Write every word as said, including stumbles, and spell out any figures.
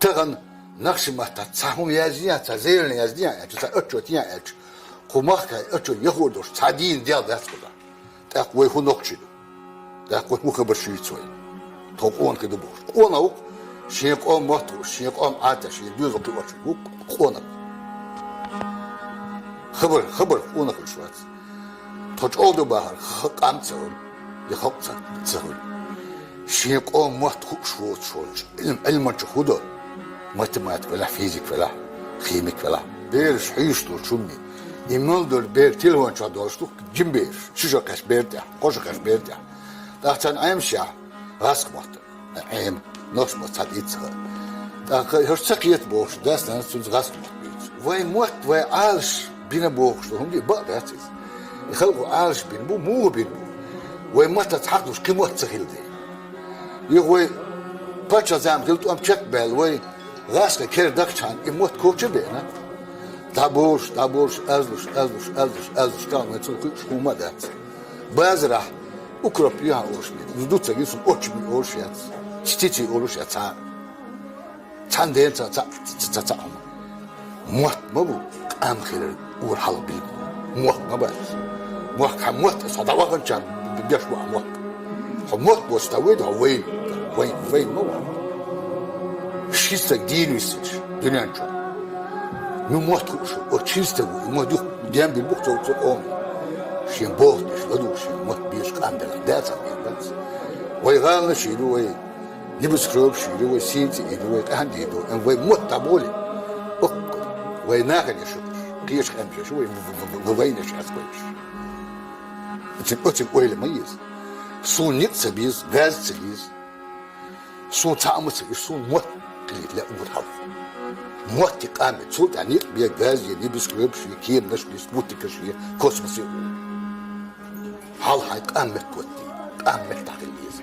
Тахан нахчи маттаца цхьа хӀума яздина, цхьа заявлени яздина аьлча, цхьа отчёт йина аьлча, кху махкахь отчёт яхур долуш цхьа дийна дел дац кхузахь. ТӀаккха вай хӀун нохчий ду? ТӀаккха вай хӀун хабар шуьйцу вай? Тхо къонахий ду бохуш. Къонах ву-кх шен къоман мотт хууш, шен къоман Ӏадат, шен доьзал кхиош ву-кх къонах. Хабар, хабар къонах хилаш вац. Тхо чӀогӀа ду бахар, ха-, къам ца хуьлу, я халкъ ца, ца хуьлу. Шен къоман мотт хууш воцуш волчу Ӏилм-, Ӏилманчо хӀун до? Математик велахь, физик велахь, химик велахь. Бераш хьуьйсуш долчу хӀумане. И мел долу бер телефон чохь долуш ду, жима бераш. Ши шо кхаьчча бер тӀехь, кхо шо кхаьчча бер тӀехь. ТӀаккха царна Ӏемашехь, гӀазкхийн мотт. Ӏема, нохчийн мотт цхьа дийца ца хаьа. ТӀаккха хӀорш ца кхета бохуш, дас-нанас цуьнца гӀазкхийн мотт буьйцу. Вайн мотт, вай Ӏалаш бина бохуш ду, хӀунда бакъ дац иза. И халкъо Ӏалаш бина бу, муха бина бу? Вай маттаца хьакхалуш кхин мотт ца хилла дела. Юха вай паччахьан зама хилла тӀом чекхбаьлла вай, гӀазкхийн кара дахчахьана и мотт коча а беана. ДӀаболуш, дӀаболуш, аьзлуш, аьзлуш, аьзлуш, аьзлуш, тахана вайн цунах кхуьуш хӀума а дац. Базарахь укроп юьхьа олуш бен, ду ца гина, суна очами олуш яц, стици олуш яц цхьа а. Цхьана дена ца, ца, ца, ца, ца хӀума. Мотт ма бу къам хилар ур хьалха билгало. Мохк ма бац. Мохк хьан мотт, аса хьо дӀаваханчарна беш бу хьан мохк. Хьо мотт боцу тӀе вайда, хьо вайна, вайн, вайн ма вахана. Ши стаг дийна висинчу дуьнен чохь. Ну мотт хууш, оцу шина стага ву, и мотт юха дем бина бу-кх цо, цо къоман. Шен боху деш, ладугӀу шен мотт безаш къам белахь, дацахь бен бац. Вай гӀаланаш а ю, вай небоскребаш а ю, вай сийна цӀе а ю, вай къаьхьа дийр ду, амма вай мотт дӀаболий. Оккха, вай нахана шу, кхечу къаьмнех шу, вай в-, в-, в-, вайнаш яц вайнаш. Оцу, оцу ойла ма еза. Суна ницкъ ца беза, газ ца беза. Суна цхьа а ма ца, и суна мотт хилийта лаьа ур хьалха. Мотт и къам и, цул тӀаьхьа ницкъ бен, газ е, небоскребаш е, кеманаш бен, спутникаш е, космос е. Хьалха хьайн къам меттахӀотта, къам меттахь хила еза.